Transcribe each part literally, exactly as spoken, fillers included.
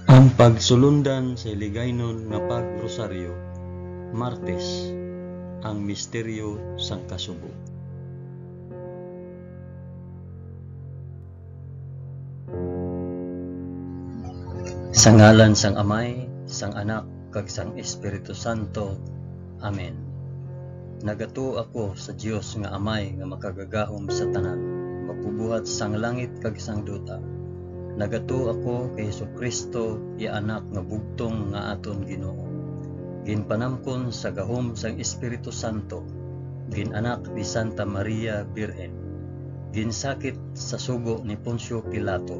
Ang pagsulundan sa Hiligaynon nga pag-rosaryo, Martes, ang misteryo sang kasubo. Sa ngalan sang Amay, sang Anak, kag sang Espiritu Santo. Amen. Nagatuo ako sa Dios nga Amay nga makagagahom sa tanan, magbubuhat sang langit kag sang duta. Nagatuo ako kay Jesu-Cristo, iya Anak nga bugtong nga aton Ginoo. Ginpanamkon sa gahom sang Espiritu Santo, gin-anak ni Santa Maria Birhen, ginsakit sa sugo ni Poncio Pilato,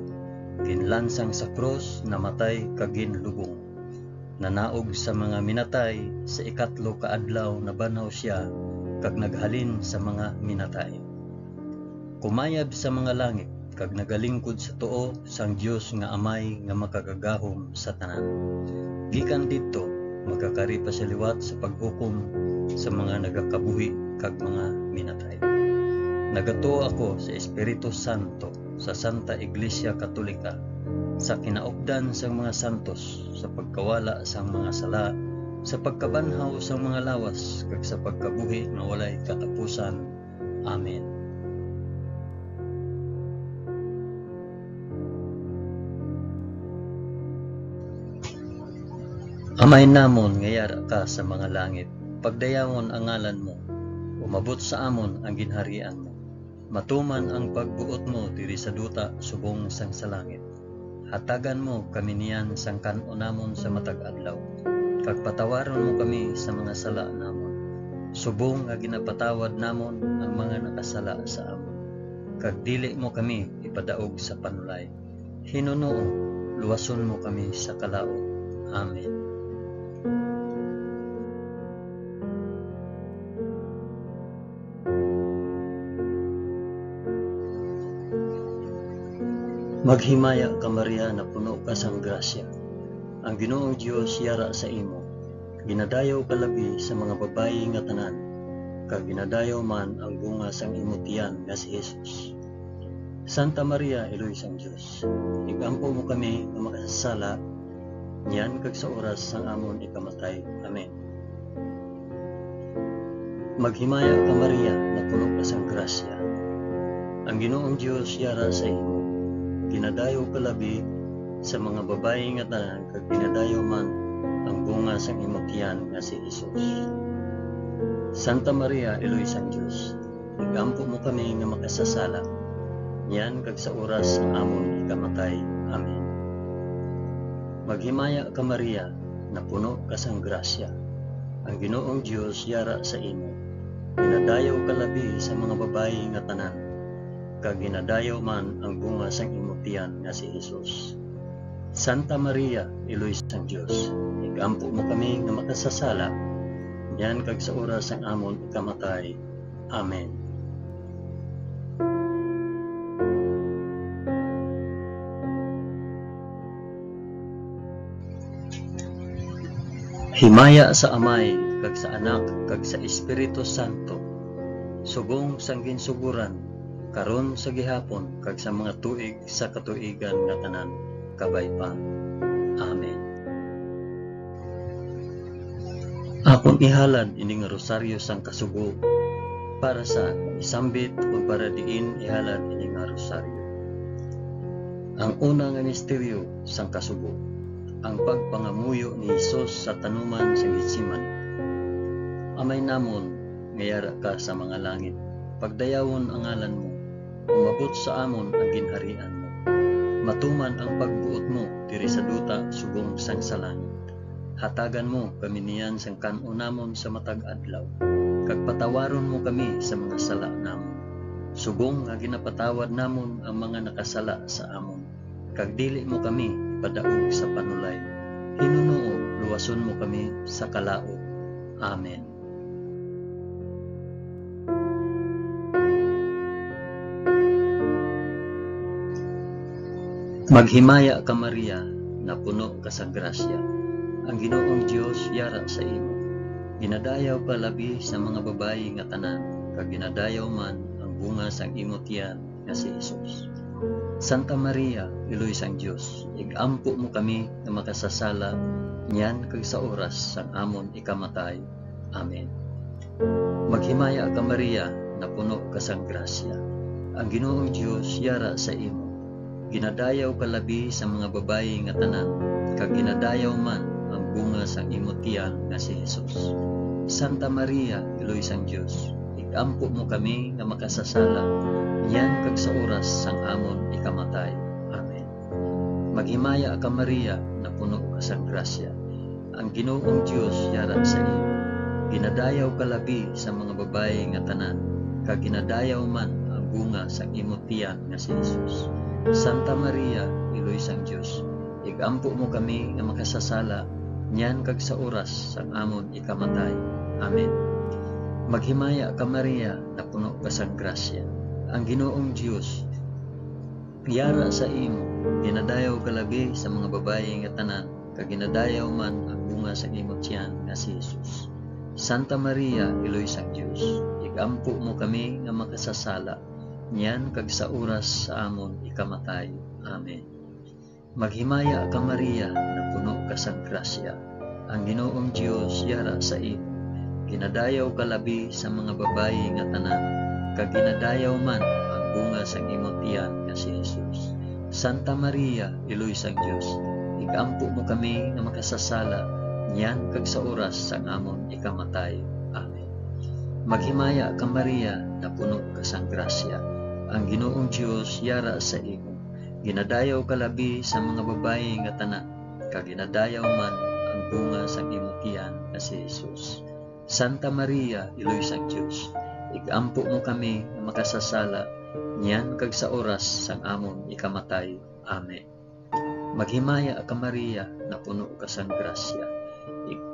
ginlansang sa krus, namatay kag ginlubong. Nanaog sa mga minatay, sa ikatlo ka adlaw nabanhaw sia, kag naghalin sa mga minatay. Kumayab sa mga langit, kag nagalingkod sa tuo sang Dios nga Amay nga makagagahom sa tanan. Gikan didto, magakari pa sia liwat sa paghukom sa mga nagakabuhi kag mga minatay. Nagatuo ako sa Espiritu Santo, sa Santa Iglesia Katolika, sa kinaupdan sang mga santos, sa pagkawala sang mga sala, sa pagkabanhaw sang mga lawas, kag sa pagkabuhi nga walay katapusan. Amen. Amay namon nga yara ka sa mga langit, pagdayawon ang ngalan mo, umabot sa amon ang ginharian mo. Matuman ang pagbuot mo diri sa duta subong sang sa langit. Hatagan mo kami niyan sang kan-o namon sa matag adlaw, kag patawaron mo kami sa mga sala namon, subong nga ginapatawad namon ang mga nakasala sa amon. Kag dili mo kami ipadaog sa panulay. Hinunoo, luwason mo kami sa kalaut. Amen. Maghimaya ka, Maria, napuno ka sang grasya. Ang Ginoong Dios yara sa imo. Ginadayaw ka labi sa mga babayi nga tanan, kag ginadayaw man ang bunga sang imo tiyan nga si Jesus. Santa Maria, Iloy sang Dios, igampo mo kami nga makasasala, niyan kag sa oras sang amon ikamatay. Amen. Maghimaya ka, Maria, napuno ka sang grasya. Ang Ginoong Dios yara sa imo. Ginadayaw ka labi sa mga babayi nga tanan, kag ginadayaw man ang bunga sang imo tiyan nga si Jesus. Santa Maria, Iloy sang Dios, igampo mo kami nga makasasala, niyan kag sa oras sang amon ikamatay. Amen. Maghimaya ka, Maria, napuno ka sang grasya. Ang Ginoong Dios yara sa imo. Ginadayaw ka labi sa mga babayi nga tanan, kag ginadayaw man ang bunga sang imo tiyan nga si Jesus. Santa Maria, Iloy sang Dios, igampo mo kami nga makasasala, niyan kag sa oras sang amon ikamatay. Amen. Himaya sa Amay, kag sa Anak, kag sa Espiritu Santo, subong sang ginsugoran, karon, sa gihapon, kag sa mga tuig sa katuigan nga tanan. Kabay pa. Amen. Akon ihalad ini nga rosaryo sang kasubo para sa isambit o para diin ihalad ini nga rosaryo. Ang una nga misteryo sang kasubo, ang pagpangamuyo ni Jesus sa tanuman sa Getsemani. Amay namon nga yara ka sa mga langit, pagdayawon ang ngalan mo, umabot sa amon ang ginharian mo. Matuman ang pagbuot mo diri sa duta subong sang sa langit. Hatagan mo kami niyan sang kan-on namon sa matag adlaw, kag patawaron mo kami sa mga sala namon, subong nga ginapatawad namon ang mga nakasala sa amon, kag dili mo kami ipadaog sa panulay. Hinunoo, luwason mo kami sa kalaut. Amen. Maghimaya ka, Maria, napuno ka sang grasya. Ang Ginoong Dios yara sa imo. Ginadayaw ka labi sa mga babayi nga tanan, kag ginadayaw man ang bunga sang imo tiyan nga si Jesus. Santa Maria, Iloy sang Dios, ig-ampo mo kami nga makasasala niyan kag sa oras sang amon ikamatay. Amen. Maghimaya ka, Maria, napuno ka sang grasya. Ang Ginoong Dios yara sa imo. Ginadayaw ka labi sa mga babayi nga tanan, kag ginadayaw man ang bunga sang imo tiyan nga si Jesus. Santa Maria, Iloy sang Dios, ig-ampo mo kami nga makasasala, niyan kag sa oras sang amon ikamatay. Amen. Maghimaya ka, Maria, napuno ka sang grasya. Ang Ginoong Dios yara sa imo. Ginadayaw ka labi sa mga babayi nga tanan, kag ginadayaw man ang bunga sang imo tiyan nga si Jesus. Santa Maria, Iloy sang Dios, ig-ampo mo kami nga makasasala, niyan kag sa oras sang amon ikamatay. Amen. Maghimaya ka, Maria, napuno ka sang grasya. Ang Ginoong Dios yara sa imo. Ginadayaw ka labi sa mga babayi nga tanan, kag ginadayaw man ang bunga sang imo tiyan nga si Jesus. Santa Maria, Iloy sang Dios, ig-ampo mo kami nga makasasala, niyan kag sa oras sa amon ikamatay. Amen. Maghimaya ka, Maria, napuno ka sang grasya. Ang Ginoong Dios yara sa imo. Ginadayaw ka labi sa mga babayi nga tanan, kag ginadayaw man ang bunga sang imo tiyan nga si Jesus. Santa Maria, Iloy sang Dios, ig-ampo mo kami nga makasasala, niyan kag sa oras sang amon ikamatay. Amen. Maghimaya ka, Maria, napuno ka sang grasya. Ang Ginoong Dios yara sa imo. Ginadayaw ka labi sa mga babayi nga tanan, kag ginadayaw man ang bunga sang imo tiyan nga si Jesus. Santa Maria, Iloy sang Dios, ig-ampo mo kami nga makasasala, niyan kag sa oras sang amon ikamatay. Amen. Maghimaya ka, Maria, napuno ka sang grasya. Ig-,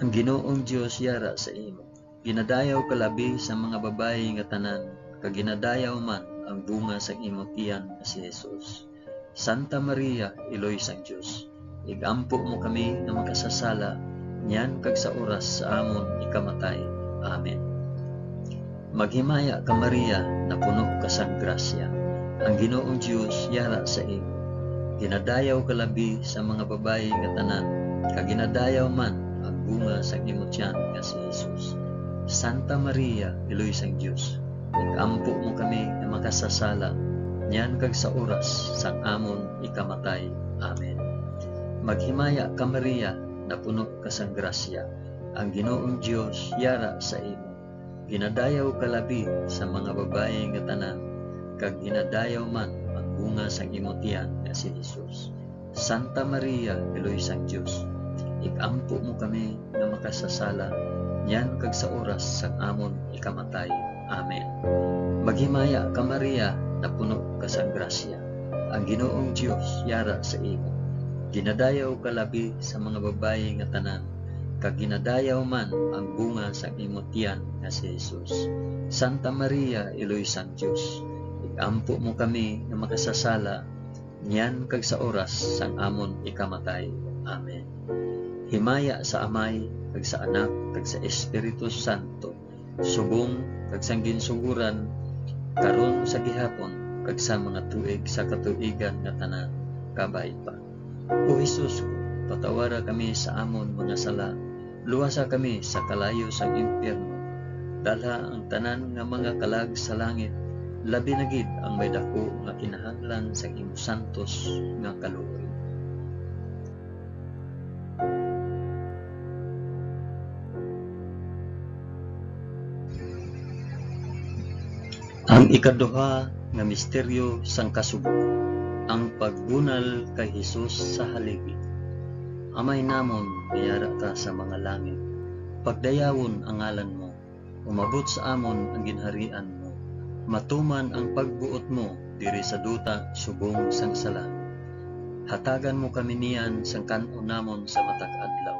ang Ginoong Dios yara sa imo. Ginadayaw ka labi sa mga babayi nga tanan, kag ginadayaw man ang bunga sang imo tiyan nga si Jesus. Santa Maria, Iloy sang Dios, ig-ampo mo kami nga makasasala, niyan kag sa oras sa amon ikamatay. Amen. Maghimaya ka, Maria, napuno ka sang grasya. Ang Ginoong Dios yara sa imo. Ginadayaw ka labi sa mga babayi nga tanan, kag ginadayaw man ang bunga sang imo tiyan nga si Jesus. Santa Maria, Iloy sang Dios, ig-ampo mo kami nga makasasala, niyan kag sa oras sang amon ikamatay. Amen. Maghimaya ka, Maria, napuno ka sang grasya. Ang Ginoong Dios yara sa imo. Ginadayaw ka labi sa mga babayi nga tanan, kag ginadayaw man ang bunga sang imo tiyan nga si Jesus. Santa Maria, Iloy sang Dios, ig-ampo mo kami nga makasasala, niyan kag sa oras sang amon ikamatay. Amen. Maghimaya ka, Maria, napuno ka sang grasya. Ang Ginoong Dios yara sa imo. Ginadayaw ka labi sa mga babayi nga tanan, kag ginadayaw man ang bunga sang imo tiyan nga si Jesus. Santa Maria, Iloy sang Dios, ig-ampo mo kami nga makasasala, niyan kag sa oras sang amon ikamatay. Amen. Himaya sa Amay, kag sa Anak, kag sa Espiritu Santo, subong kag sang ginsugoran, karon, sa gihapon, kag sa mga tuig sa katuigan nga tanan. Kabay pa. O Jesus ko, patawara kami sa amon mga sala, luwasa kami sa kalayo sang impyerno, dalha ang tanan nga mga kalag sa langit, labi na gid ang may daku nga kinahanglan sang imo santos nga kaluoy. Ang ikaduha nga misteryo sang kasubo, ang pagbunal kay Jesus sa haligi. Amay namon nga yara ka sa mga langit, pagdayawon ang ngalan mo, umabot sa amon ang ginharian mo, matuman ang pagbuot mo diri sa duta subong sang sa langit. Hatagan mo kami niyan sang kan-on namon sa matag adlaw,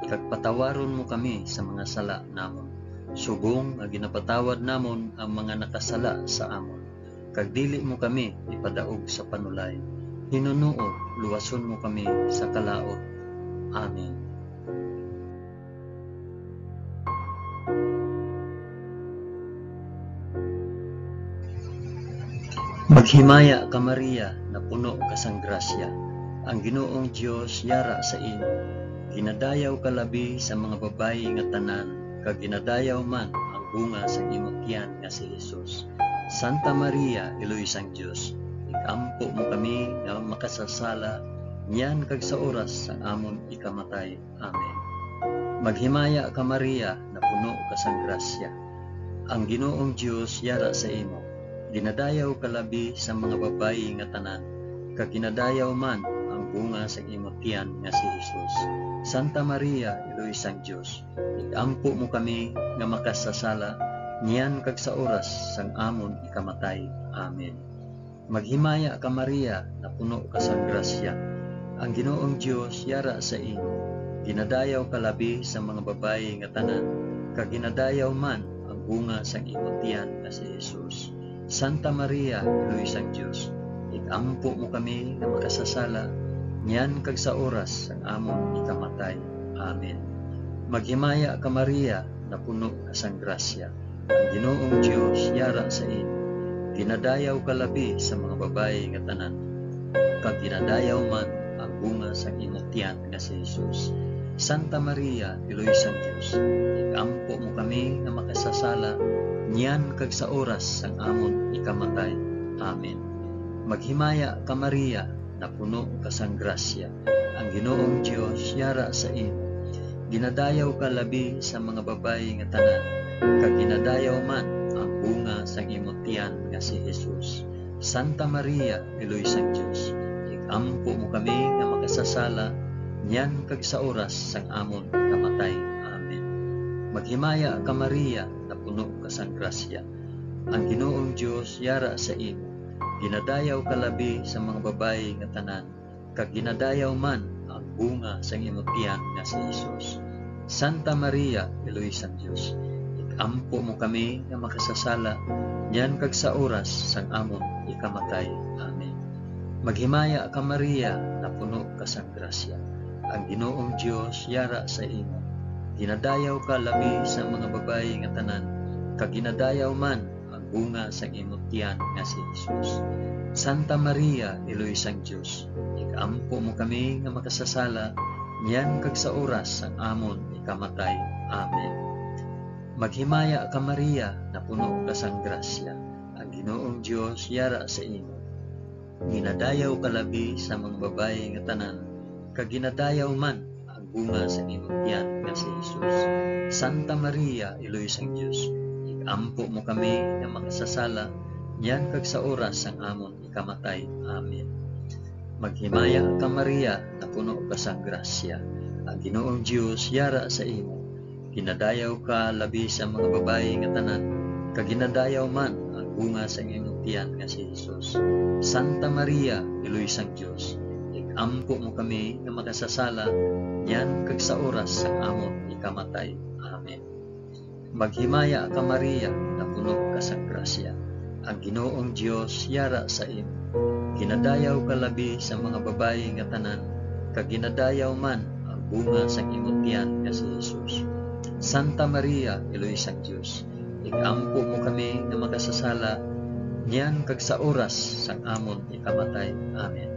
kag patawaron mo kami sa mga sala namon, subong nga ginapatawad namon ang mga nakasala sa amon, kag dili mo kami ipadaog sa panulay. Hinunoo, luwason mo kami sa kalaut. Amen. Himaya ka, Maria, napuno ka sang grasya, ang Ginoong Dios yara sa imo. Ginadayaw ka labi sa mga babayi nga tanan, kag ginadayaw man ang bunga sang imo tiyan nga si Jesus. Santa Maria, Iloy sang Dios, igampo mo kami nga makasasala, niyan kag sa oras sang amon ikamatay. Amen. Maghimaya ka, Maria, napuno ka sang grasya. Ang Ginoong Dios yara sa imo. Ginadayaw ka labi sa mga babayi nga tanan, kag ginadayaw man ang bunga sang imo tiyan nga si Jesus. Santa Maria, Iloy sang Dios, igampo mo kami nga makasasala, niyan kag sa oras sang amon ikamatay. Amen. Maghimaya ka, Maria, napuno ka sang grasya. Ang Ginoong Dios yara sa imo. Ginadayaw ka labi sa mga babayi nga tanan, kag ginadayaw man ang bunga sang imo tiyan nga si Jesus. Santa Maria, Iloy sang Dios, igampo mo kami nga makasasala, niyan kag sa oras sang amon ikamatay. Amen. Maghimaya ka, Maria, napuno ka sang grasya. Ang Ginoong Dios yara sa imo. Ginadayaw ka labi sa mga babayi nga tanan, kag ginadayaw man ang bunga sang imo tiyan nga si Jesus. Santa Maria, Iloy sang Dios, igampo mo kami nga makasasala, niyan kag sa oras sang amon ikamatay. Amen. Maghimaya ka, Maria, napuno ka sang grasya. Ang Ginoong Dios yara sa imo. Ginadayaw ka labi sa mga babayi nga tanan, kag ginadayaw man ang bunga sang imo tiyan nga si Jesus. Santa Maria, Iloy sang Dios, igampo mo kami nga makasasala, niyan kag sa oras sang amon kamatay. Amen. Maghimaya ka, Maria, napuno ka sang grasya. Ang Ginoong Dios yara sa imo. Ginadayaw ka labi sa mga babayi nga tanan, kag ginadayaw man ang bunga sang imo tiyan nga si Jesus. Santa Maria, Iloy sang Dios, igampo mo kami nga makasasala, niyan kag sa oras sang amon ikamatay. Amen. Maghimaya ka, Maria, napuno ka sang grasya. Ang Ginoong Dios yara sa imo. Ginadayaw ka labi sa mga babayi nga tanan, kag ginadayaw man ang bunga sang imo tiyan nga si Jesus. Santa Maria, Iloy sang Dios, igampo mo kami nga makasasala, niyan kag sa oras sang amon ikamatay. Amen. Maghimaya ka, Maria, napuno ka sang grasya. Ang Ginoong Dios yara sa imo. Ginadayaw ka labi sa mga babayi nga tanan, kag ginadayaw man ang bunga sa imong tiyan nga si Jesus. Santa Maria, Iloy sang Dios, igampo mo kami nga makasasala, niyan kag sa oras sang amon ikamatay. Amen. Maghimaya ka, Maria, napuno ka sang grasya. Ang Ginoong Dios yara sa imo. Ginadayaw ka labi sa mga babayi nga tanan, kag ginadayaw man ang bunga sang imong tiyan nga si Jesus. Santa Maria, Iloy sang Dios, igampo mo kami nga makasasala, niyan kag sa oras sang amon ikamatay. Amen. Maghimaya ka, Maria, napuno ka sang grasya. Ang Ginoong Dios yara sa imo. Ginadayaw ka labi sa mga babayi nga tanan, kag ginadayaw man ang bunga sang imong tiyan nga si Jesus. Santa Maria, Iloy sang Dios, igampo mo kami nga makasasala, niyan kag sa oras sang amon ikamatay. Amen.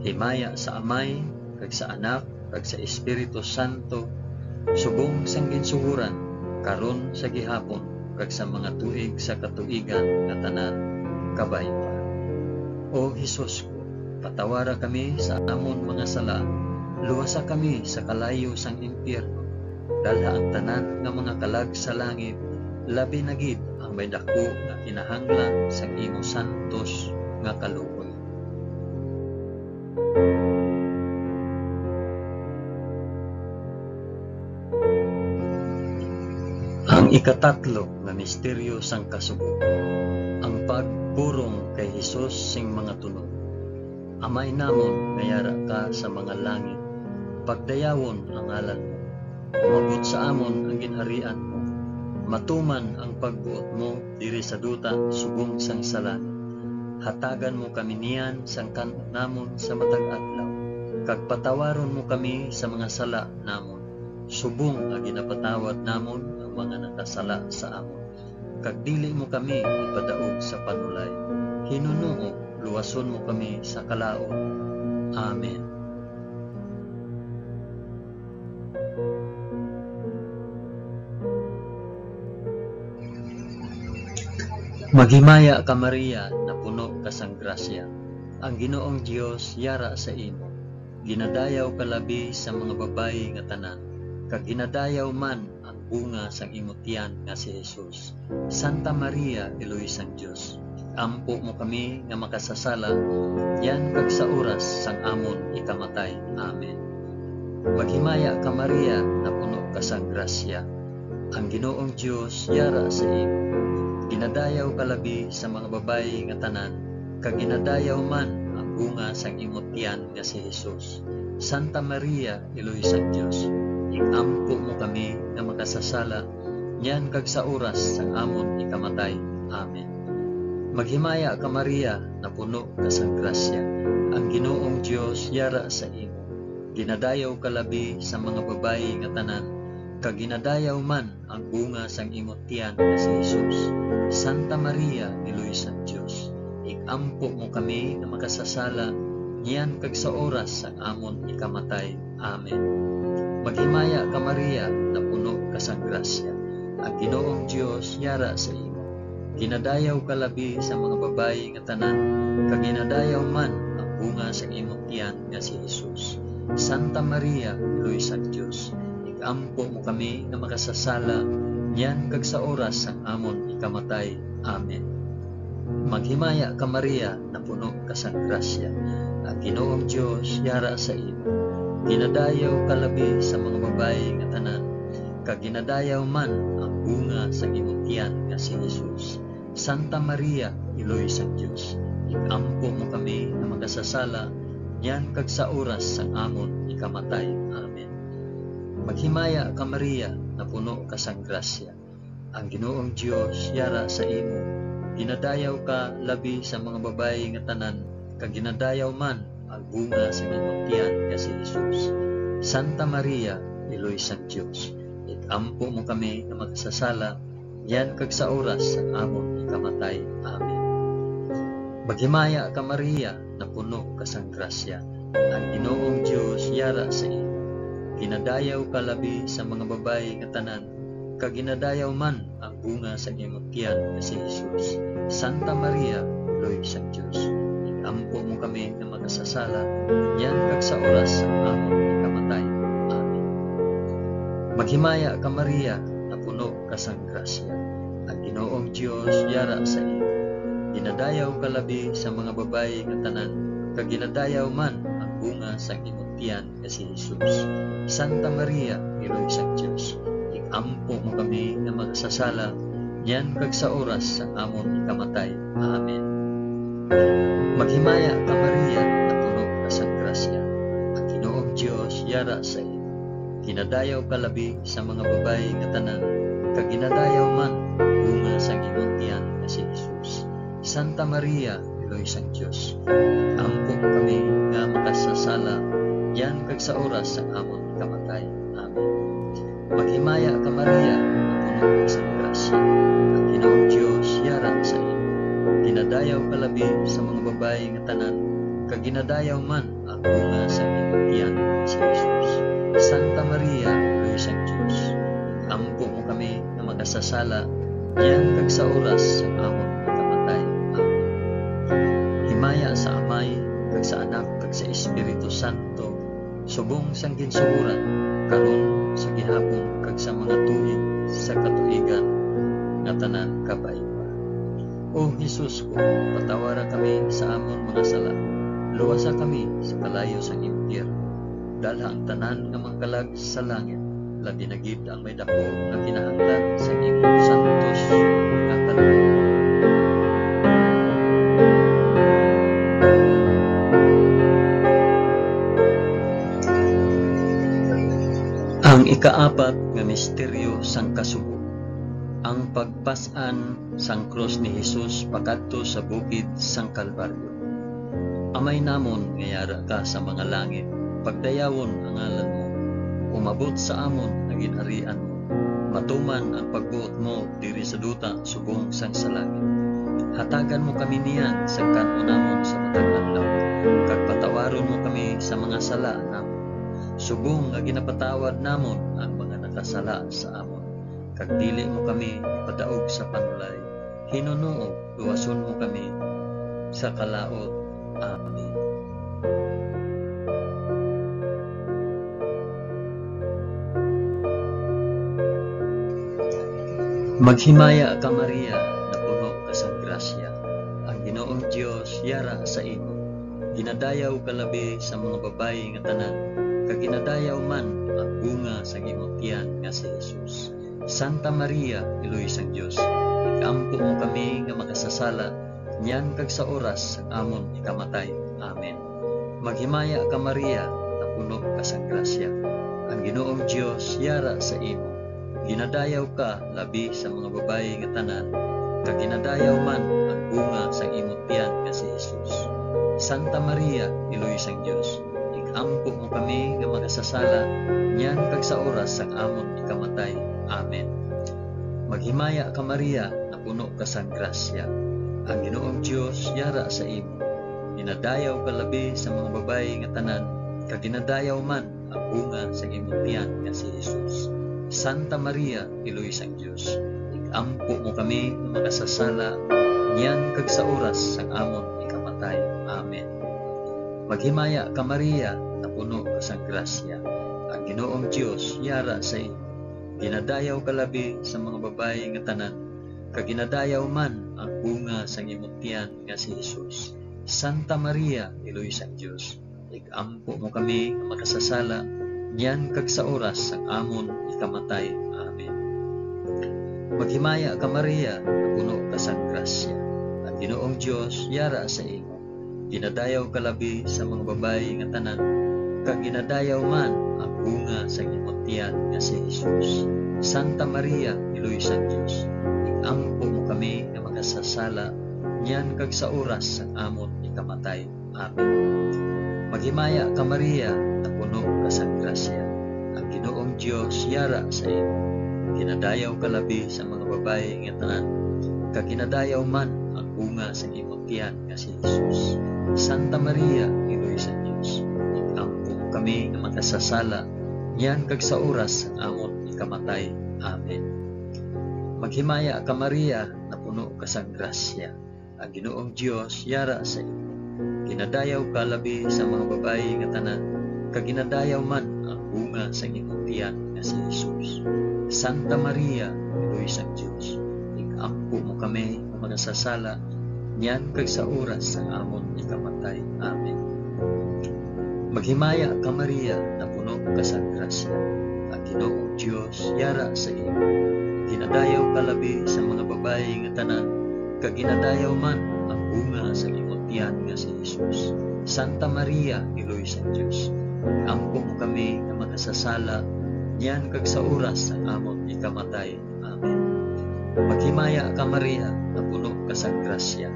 Himaya sa Amay, kag sa Anak, kag sa Espiritu Santo, subong sang ginsugoran, karon, sa gihapon, kag sa mga tuig sa katuigan nga tanan. Kabay pa. O Jesus ko, patawara kami sa amon mga sala, luwasa kami sa kalayo sang impyerno, dalha ang tanan nga mga kalag sa langit, labi na gid ang may daku nga kinahanglan sang imo santos nga kaluoy. Ang ikatatlo nga misteryo sang kasubo, ang pagpurong kay Jesus sing mga tunog. Amay namon nga yara ka sa mga langit, pagdayawon ang ngalan mo. Umabot sa amon ang ginharian mo. Matuman ang pagbuot mo diri sa duta subong sang sa langit. Hatagan mo kami niyan sang kan-on namon sa matag adlaw, kag patawaron mo kami sa mga sala namon, subong nga ginapatawad namon ang mga nakasala sa amon. Kag dili mo kami ipadaog sa panulay, Ginoo, luwason mo kami sa kalaut. Amen. Maghimaya ka, Maria, napuno ka sang grasya. Ang Ginoong Dios yara sa imo. Ginadayaw ka labi sa mga babayi nga tanan, kag ginadayaw man ang bunga sang imo tiyan nga si Jesus. Santa Maria, Iloy sang Dios, ig-ampo mo kami nga makasasala, niyan kag sa oras sang amon ikamatay. Amen. Maghimaya ka, Maria, napuno ka sang grasya. Ang Ginoong Dios yara sa imo. Ginadayaw ka labi sa mga babayi nga tanan, kag ginadayaw man ang bunga sang imo tiyan nga si Jesus. Santa Maria, Iloy sang Dios, ig-ampo mo kami nga makasasala, niyan kag sa oras sang amon ikamatay. Amen. Maghimaya ka, Maria, napuno ka sang grasya. Ang Ginoong Dios yara sa imo. Ginadayaw ka labi sa mga babayi nga tanan, kag ginadayaw man ang bunga sang imo tiyan nga si Jesus. Santa Maria, Iloy sang Dios, ig-ampo mo kami nga makasasala, niyan kag sa oras sang amon ikamatay. Amen. Maghimaya ka, Maria, napuno ka sang grasya. Ang Ginoong Dios yara sa imo. Ginadayaw ka labi sa mga babayi nga tanan, kag ginadayaw man ang bunga sang imo tiyan nga si Jesus. Santa Maria, Iloy sang Dios, ig-ampo mo kami nga makasasala, niyan kag sa oras sang amon ikamatay. Amen. Maghimaya ka, Maria, napuno ka sang grasya. Ang Ginoong Dios yara sa imo. Ginadayaw ka labi sa mga babayi nga tanan, kag ginadayaw man ang bunga sang imo tiyan nga si Jesus. Santa Maria, Iloy sang Dios, ig-ampo mo kami nga makasasala, niyan kag sa oras sang amon ikamatay. Amen. Maghimaya ka, Maria, napuno ka sang grasya. Ang Ginoong Dios yara sa imo. Ginadayaw ka labi sa mga babayi nga tanan, kag ginadayaw man ang bunga sa imong tiyan nga si Jesus. Santa Maria, Iloy sang Dios, ig-ampo mo kami nga makasasala, niyan kag sa oras sang amon ikamatay. Amen. Maghimaya ka, Maria, napuno ka sang grasya. Ang Ginoong Dios yara sa imo. Ginadayaw ka labi sa mga babayi nga tanan, kag ginadayaw man ang bunga sang imong tiyan nga si Jesus. Santa Maria, Iloy sang Dios, ig-ampo mo kami nga makasasala, niyan kag sa oras sang amon ikamatay. Amen. Maghimaya ka, Maria, napuno ka sang grasya. Ang Ginoong Dios yara sa imo. Ginadayaw ka labi sa mga babayi nga tanan, kag ginadayaw man ang bunga sang imong tiyan nga si Jesus. Santa Maria, Iloy sang Dios, ig-ampo mo kami nga makasasala, niyan kag sa oras sang amon ikamatay. Amen. Maghimaya ka, Maria, napuno ka sang grasya. Ang Ginoong Dios yara sa imo. Ginadayaw ka labi sa mga babayi nga tanan, kag ginadayaw man ang bunga sang imong tiyan nga si Jesus. Santa Maria, Iloy sang Dios, ig-ampo mo kami nga makasasala, niyan kag sa oras sang amon kamatay. Amen. Maghimaya ka, Maria, nga puno ka sang grasya. Ang Ginoong Dios yara sa imo. Ginadayaw ka labi sa mga babayi nga tanan, kag ginadayaw man ang bunga sang imong tiyan, si Jesus. Santa Maria, Iloy sang Dios, ig-ampo mo kami nga makasasala, niyan kag sa oras sang amon pagkamatay. Amen. Himaya sa Amay, kag sa Anak, kag sa Espiritu Santo, subong sang ginsugoran, karon, sa gihapon, kag sa mga tuig sa katuigan nga tanan. Kabayuan. O Jesus ko, patawara kami sa amon mga sala, luwasa kami sa kalayo sang impyerno, dalha ang tanan nga mga kalag sa langit, labi na gid ang may daku nga kinahanglan sa imong santos nga kalooban. Ang ikaapat nga misteryo sang kasubo, ang pagpas-an sang krus ni Jesus pakadto sa bukid sang Kalbaryo. Amay namon nga yara ka sa mga langit, pagdayawon ang ngalan mo. Umabot sa amon ang ginharian mo. Matuman ang pagbuot mo diri sa duta subong sang sa langit. Hatagan mo kami niyan sa kan-o namon sa matag adlaw, kag patawaron mo kami sa mga sala namon, subong nga ginapatawad namon ang mga nakasala sa amon. Kag dili mo kami ipadaog sa panulay, hinunoon luwason mo kami sa kalaut. Amen. Maghimaya ka, Maria, nga puno ka sang grasya. Ang Ginoong Dios yara sa imo. Ginadayaw ka labi sa mga babayi nga tanan, kag ginadayaw man ang bunga sang imong tiyan nga si Jesus. Santa Maria, Iloy sang Dios, ig-ampo mo kami nga makasasala, niyan kag sa oras sang amon ikamatay. Amen. Maghimaya ka, Maria, nga puno ka sang grasya. Ang Ginoong Dios yara sa imo. Ginadayaw ka labi sa mga babayi nga tanan, kag ginadayaw man ang bunga sang imong tiyan nga si Jesus. Santa Maria, Iloy sang Dios, ig-ampo mo kami nga makasasala, niyan kag sa oras sang amon ikamatay. Amen. Maghimaya ka, Maria, nga puno ka sang grasya. Ang Ginoong Dios yara sa imo. Ginadayaw ka labi sa mga babayi nga tanan, kag ginadayaw man ang bunga sang imong tiyan nga si Jesus. Santa Maria, Iloy sang Dios, ig-ampo mo kami nga makasasala, niyan kag sa oras sang amon ikamatay. Amen. Maghimaya ka, Maria, nga puno ka sang grasya. Ang Ginoong Dios yara sa imo. Ginadayaw ka labi sa mga babayi nga tanan, kag ginadayaw man ang bunga sang imong tiyan nga si Jesus. Santa Maria, Iloy sang Dios, ig-ampo mo kami nga makasasala, niyan kag sa oras sang amon ikamatay. Amen. Maghimaya ka, Maria, nga puno ka sang grasya. Ang Ginoong Dios yara sa imo. Ginadayaw ka labi sa mga babayi nga tanan, kag ginadayaw man ang bunga sang imong tiyan nga si Jesus. Santa Maria, Iloy sang Dios, ig-ampo mo kami nga makasasala, niyan kag sa oras sang amon ikamatay. Amen. Maghimaya ka, Maria, nga puno ka sang grasya. Ang Ginoong Dios yara sa imo. Ginadayaw ka labi sa mga babayi nga tanan, kag ginadayaw man ang bunga sang imong tiyan nga si Jesus. Santa Maria, Iloy sa Dios, ig-ampo mo kami nga makasasala, niyan kag sa oras sang amon ikamatay. Amen. Maghimaya ka, Maria, nga puno ka sang grasya. Ang Ginoong Dios yara sa imo. Ginadayaw ka labi sa mga babayi nga tanan, kag ginadayaw man ang bunga sang imong tiyan nga si Jesus. Santa Maria, Iloy sang Dios, ig-ampo mo kami nga makasasala, niyan kag sa oras sang amon ikamatay. Amen. Maghimaya ka, Maria, nga puno ka sang grasya. Ang Ginoong Dios yara sa imo. Ginadayaw ka labi sa mga babayi nga tanan, kag ginadayaw man ang bunga sa imong tiyan nga si Jesus. Santa Maria, Iloy sang Dios, ig-ampo mo kami nga makasasala, niyan kag sa oras sang amon ikamatay. Amen. Maghimaya ka, Maria, nga puno ka sang grasya.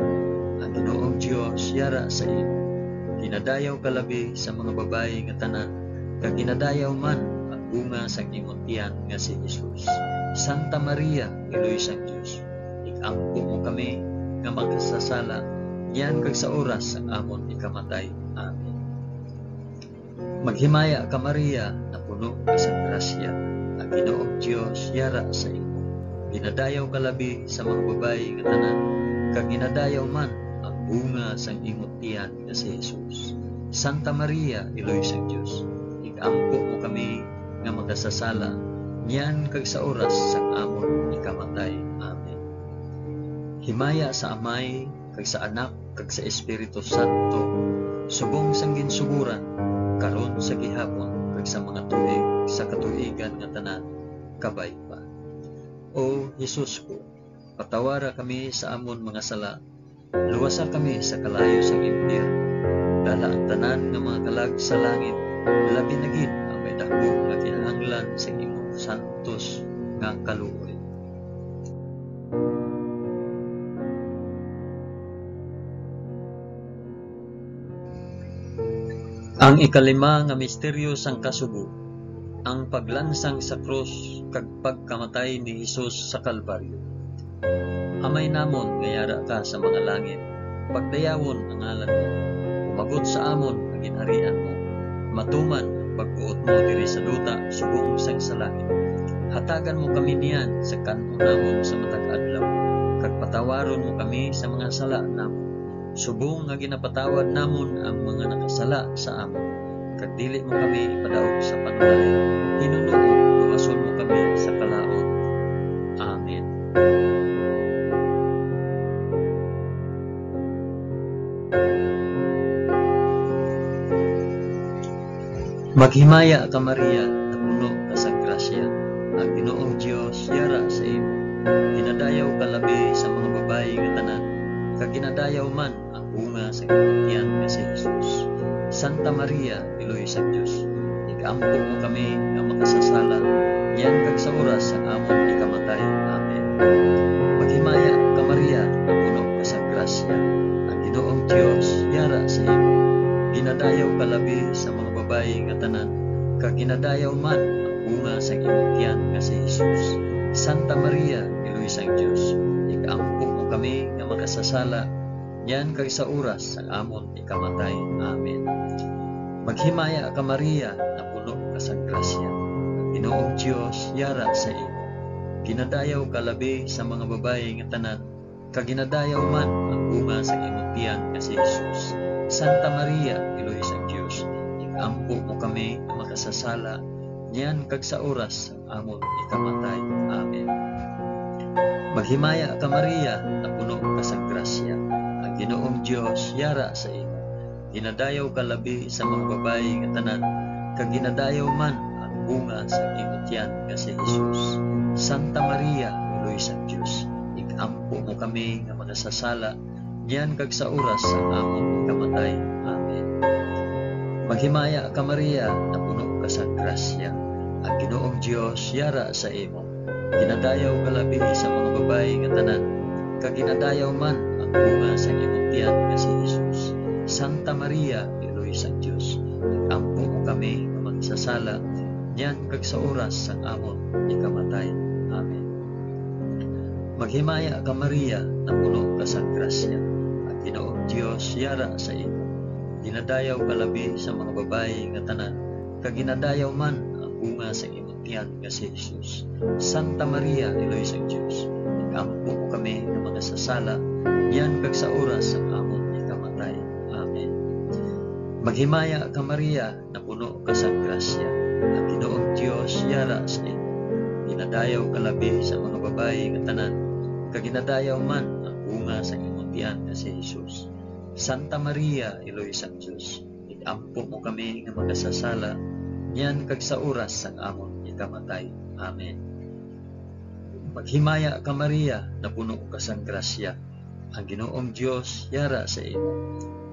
Ang Ginoong Dios yara sa imo. Ginadayaw ka labi sa mga babayi nga tanan, kag ginadayaw man ang bunga sang imong tiyan nga si Jesus. Santa Maria, Iloy sang Dios, ig-ampo mo kami nga makasasala, niyan kag sa oras sang amon ikamatay. Amen. Maghimaya ka, Maria, nga puno ka sang grasya, ang Ginoong Dios yara sa imo. Ginadayaw ka labi sa mga babayi nga tanan, kag ginadayaw man ang bunga sang imong tiyan nga si Jesus. Santa Maria, Iloy sang Dios, ig-ampo mo kami nga makasasala, niyan kag sa oras sang amon ikamatay. Amen. Himaya sa Amay, kag sa Anak, kag sa Espiritu Santo, subong sang ginsugoran, karon, sa gihapon, kag sa mga tuig sa katuigan nga tanan. Kabay pa. O Jesus ko, patawara kami sa amon mga sala, luwasa kami sa kalayo sang impyerno, dala ang tanan nga mga kalag sa langit, labi na gid ang may dakop nga kinahanglan sa imong santos nga kaluoy. Ang ikalima nga misteryo sang kasubo, ang paglansang sa krus kag pagkamatay ni Jesus sa Kalbaryo. Amay namon nga yara ka sa mga langit, pagdayawon ang ngalan mo. Umabot sa amon ang ginharian mo. Matuman ang pagbuot mo diri sa duta subong sang sa langit. Hatagan mo kami niyan sa kan-on namon sa matag adlaw, kag patawaron mo kami sa mga sala namon, subong nga ginapatawad namon ang mga nakasala sa amon. Kag dili mo kami ipadaog sa panulay, hinunoo luwason mo kami sa kalaut. Amen. Maghimaya ka, Maria, napuno ka sa grasya, ang Ginoong Dios yara sa imo. Ginadayaw ka labi sa mga babayi nga tanan, kag ginadayaw man ang bunga sa imong tiyan nga si Jesus. Santa Maria, Iloy sang Dios, ig-ampo mo kami nga makasasala, niyan kag sa oras sang amon ikamatay. Amen. Maghimaya ka, Maria, napuno ka sa grasya, ang Ginoong Dios yara sa imo. Ginadayaw ka labi sa mga babayi nga tanan, kag ginadayaw man ang bunga sang imong tiyan nga si Jesus. Santa Maria, Iloy sang Dios, ig-ampo mo kami nga makasasala, niyan kag sa oras sang amon ikamatay. Amen. Maghimaya ka, Maria, napuno ka sang grasya, ang Ginoong Dios yara sa imo. Ginadayaw ka labi sa mga babayi nga tanan, kag ginadayaw man ang bunga sang imong tiyan nga si Jesus. Santa Maria, Iloy sang Dios, ig-ampo mo kami nga makasasala, niyan kag sa oras sang amon ikamatay. Amen. Maghimaya ka, Maria, napuno ka sang grasya, ang Ginoong Dios yara sa imo. Ginadayaw ka labi sa mga babayi nga tanan, kag ginadayaw man ang bunga sang imong tiyan nga si Jesus. Santa Maria, Iloy sang Dios, ig-ampo mo kami nga makasasala, niyan kag sa oras sang amon kamatay. Amen. Maghimaya ka, Maria, napuno ka sang grasya, ang Ginoong Dios yara sa imo. Ginadayaw ka labi sa mga babayi nga tanan, kag ginadayaw man ang bunga sang imong tiyan nga si Jesus. Santa Maria, Iloy sang Dios, ig-ampo mo kami nga makasasala, niyan kag sa oras sang amon ikamatay. Amen. Maghimaya ka, Maria, napuno ka sang grasya, ang Ginoong Dios yara sa imo. Ginadayaw ka labi sa mga babayi nga tanan, kag ginadayaw man ang bunga sang imong tiyan nga si Jesus. Santa Maria, Iloy sang Dios, ig-ampo mo kami nga makasasala, niyan kag sa oras sang amon ikamatay. Amen. Maghimaya ka, Maria, napuno ka sang grasya, ang Ginoong Dios yara sa imo. Ginadayaw ka labi sa mga babayi nga tanan, kag ginadayaw man ang bunga sang imong tiyan nga si Jesus. Santa Maria, Iloy sang Dios, ig-ampo mo kami nga makasasala, niyan kag sa oras sang amon ikamatay. Amen. Maghimaya ka, Maria, napuno ka sang grasya, ang Ginoong Dios yara sa imo.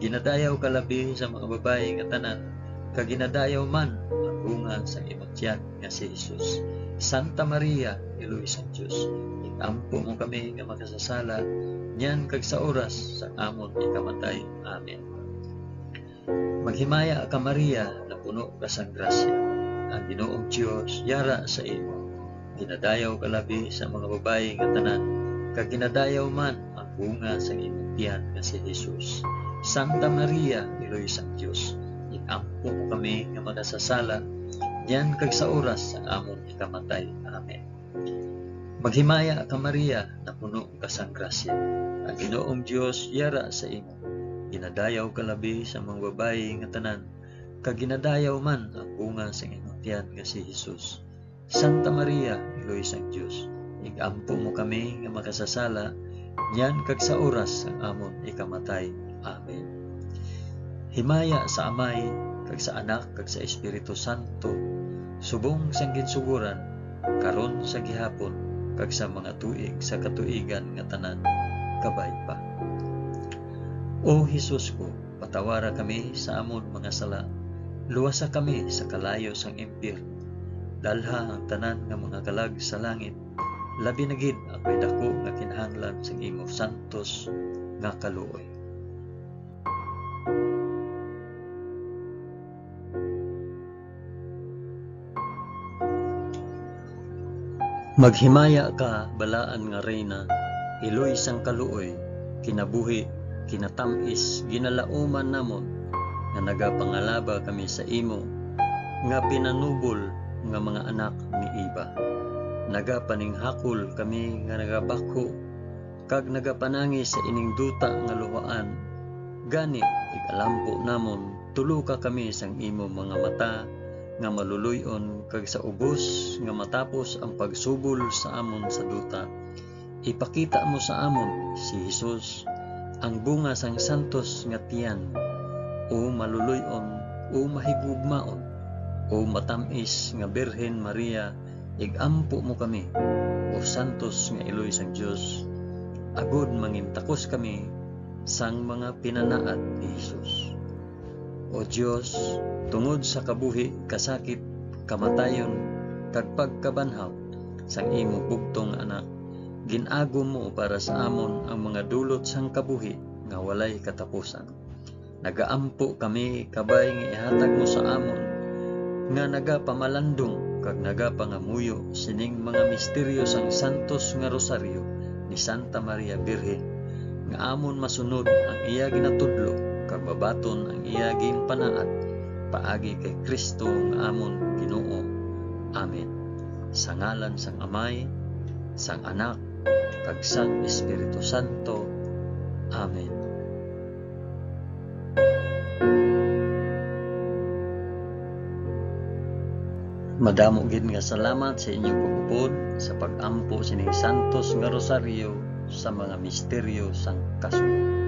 Ginadayaw ka labi sa mga babayi nga tanan, kag ginadayaw man ang bunga sang imong tiyan nga si Jesus. Santa Maria, Iloy sang Dios, ig-ampo mo kami nga makasasala, niyan kag sa oras sang amon ikamatay. Amen. Maghimaya ka, Maria, napuno ka sang grasya, ang Ginoong Dios yara sa imo. Ginadayaw ka labi sa mga babayi nga tanan, kag ginadayaw man ang bunga sang imong tiyan nga si Jesus. Santa Maria, Iloy sang Dios, ig-ampo mo kami nga makasasala, niyan kag sa oras sang amon ikamatay. Amen. Maghimaya ka, Maria, napuno ka sang grasya, ang Ginoong Dios yara sa imo. Ginadayaw ka labi sa mga babayi nga tanan, kag ginadayaw man ang bunga sang imong tiyan nga si Jesus. Santa Maria, Iloy sang Dios, ig-ampo mo kami nga makasasala, niyan kag sa oras sang amon ikamatay. Amen. Himaya sa Amay, kag sa Anak, kag sa Espiritu Santo, subong sang ginsugoran, karon, sa gihapon, kag sa mga tuig sa katuigan nga tanan. Kabay pa. O Jesus ko, patawara kami sa amon mga sala, luwasa kami sa kalayo sang impyerno, dalha ang tanan nga mga kalag sa langit, labi na gid ang may daku nga kinahanglan sang imo santos nga kaluoy. Maghimaya ka, balaan nga Reyna, iloy sang kaluoy, kinabuhi, kinatamis, ginalauman namon, nga nagapangalaba kami sa imo, nga pinanubol nga mga anak ni Eva. Nagapaninghakol kami nga nagabakho, kag nagapanangis sa ining duta nga luhaan. Gani, igalampo namon, tuluka kami sang imo mga mata nga maluloy-on, kag sa ubos nga matapos ang pagsubol sa amon sa duta, ipakita mo sa amon si Jesus, ang bunga sang santos nga tiyan. O maluloy-on, o mahigugmaon, o matamis nga Birhen Maria, igampo mo kami, o santos nga iloy sang Dios, agod mangintakos kami sang mga pinanaad ni Jesus. O Dios, tungod sa kabuhi, kasakit, kamatayon, kag pagkabanhaw sang imo bugtong nga Anak, gin-agom mo para sa amon ang mga dulot sang kabuhi nga walay katapusan. Nagaampo kami, kabay, nga ihatag mo sa amon nga nagapamalandong kag nagapangamuyo sining mga misteryo sang santos nga rosaryo ni Santa Maria Birhen, nga amon masunod ang iya ginatudlo kag mabaton ang iya ginpanaad, paagi kay Cristo nga amon Ginoo. Amen. Sa ngalan sang Amay, sang Anak, kag sang Espiritu Santo. Amen. Madamo gid nga salamat sa inyo pag-upod sa pag-ampo sining santos nga rosaryo sa mga misteryo sang kasunod.